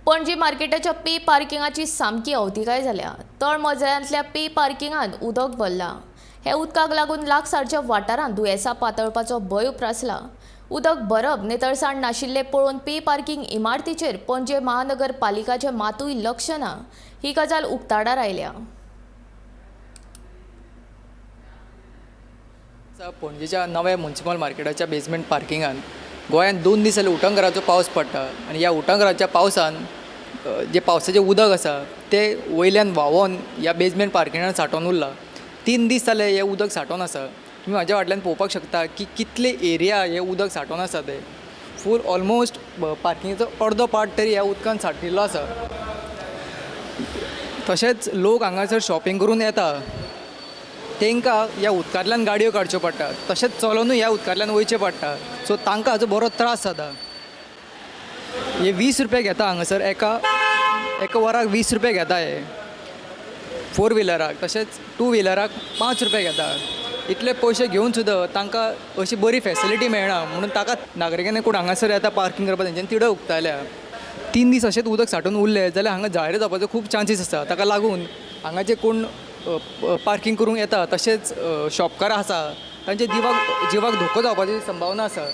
Panaji मार्केटाच्या pay पार्किंगाची सामकी अवतिकाय जाल्या. तळमजल्यांतल्या पे पार्किंगांत उदक भरलां. हे उदकाक लागून लागसारच्या वाठारांत दुयेंसां पातळपाचो भंय उप्रासला. उदक भरप, नितळसाण नाशिल्लें पळोवन पे पार्किंग इमारतीचेर पणजे महानगरपालिकाचें मातूय लक्ष ना, ही गजाल उक्ताडार आयल्या. पणजेच्या नव्या म्युनिसिपल मार्केटाच्या बेजमेंट पार्किंगान गोंयांत 2 दीस जाले उटंगराचो पावस पडटा आनी ह्या उटंगराच्या पावसान जे पावसाचें उदक आसा तें वयल्यान व्हांवोन ह्या बेजमेंट पार्किंगान सांठोवन उरलां. 3 दीस जाले हें उदक सांठोवन आसा. तुमी म्हाज्या फाटल्यान पळोवपाक शकता की कितले एरिया हें उदक सांठोवन आसा तें फूल ऑलमोस्ट पार्किंगाचो अर्दो पार्ट तरी ह्या उदकान सांठिल्लो आसा. तशेंच लोक हांगासर शॉपिंग करून येता तांकां ह्या उदकांतल्यान गाडयो काडच्यो पडटा, तशेंच चलोनूय ह्या उदकांतल्यान वयचें पडटा. सो तांकां हाचो बरो त्रास जाता. हे 20 रुपया घेता हांगासर एका एका वराक 20 रुपया घेता हे 4 व्हिलराक, तशेंच 2 व्हिलराक 5 रुपया घेता. इतले पयशे घेवन सुद्दां तांकां अशी बरी फॅसिलिटी मेळना म्हणून ताका नागरिकांनी कोण हांगासर येता पार्किंग करपाक तेंच्यांनी तिडक उक्तायल्या. 3 दीस अशेंच उदक सांठून उरलें जाल्यार हांगा जाळेर जावपाचो खूब चान्सीस आसा. ताका लागून हांगा जे कोण पार्किंग करूंक येता तशेंच शॉपकारां आसा तांच्या जिवाक धोको जावपाची संभावना आसा.